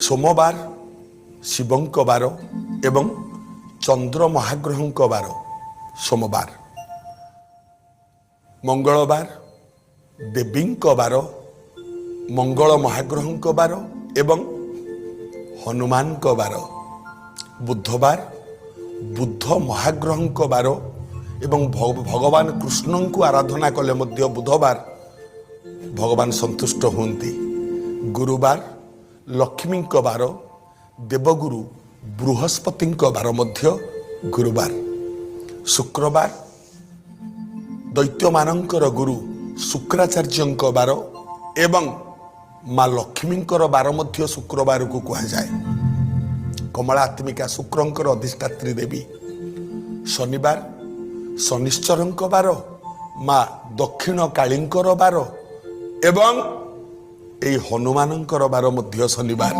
ସୋମବାର ଶିବଙ୍କ ବାର ଏବଂ ଚନ୍ଦ୍ର ମହାଗ୍ରହଙ୍କ ବାର ସୋମବାର। ମଙ୍ଗଳବାର ଦେବୀଙ୍କ ବାର, ମଙ୍ଗଳ ମହାଗ୍ରହଙ୍କ ବାର ଏବଂ ହନୁମାନଙ୍କ ବାର। ବୁଧବାର ବୁଧ ମହାଗ୍ରହଙ୍କ ବାର ଏବଂ ଭଗବାନ କୃଷ୍ଣଙ୍କୁ ଆରାଧନା କଲେ ମଧ୍ୟ ବୁଧବାର ଭଗବାନ ସନ୍ତୁଷ୍ଟ ହୁଅନ୍ତି। ଗୁରୁବାର ଲକ୍ଷ୍ମୀଙ୍କ ବାର, ଦେବଗୁରୁ ବୃହସ୍ପତିଙ୍କ ବାର ମଧ୍ୟ ଗୁରୁବାର। ଶୁକ୍ରବାର ଦୈତ୍ୟମାନଙ୍କର ଗୁରୁ ଶୁକ୍ରାଚାର୍ଯ୍ୟଙ୍କ ବାର ଏବଂ ମା ଲକ୍ଷ୍ମୀଙ୍କର ବାର ମଧ୍ୟ ଶୁକ୍ରବାରକୁ କୁହାଯାଏ। କମଳାତ୍ମିକା ଶୁକ୍ରଙ୍କର ଅଧିଷ୍ଠାତ୍ରୀ ଦେବୀ। ଶନିବାର ଶନିଶ୍ଚରଙ୍କ ବାର, ମା ଦକ୍ଷିଣ କାଳୀଙ୍କର ବାର ଏବଂ ଏଇ ହନୁମାନଙ୍କର ବାର ମଧ୍ୟ ଶନିବାର।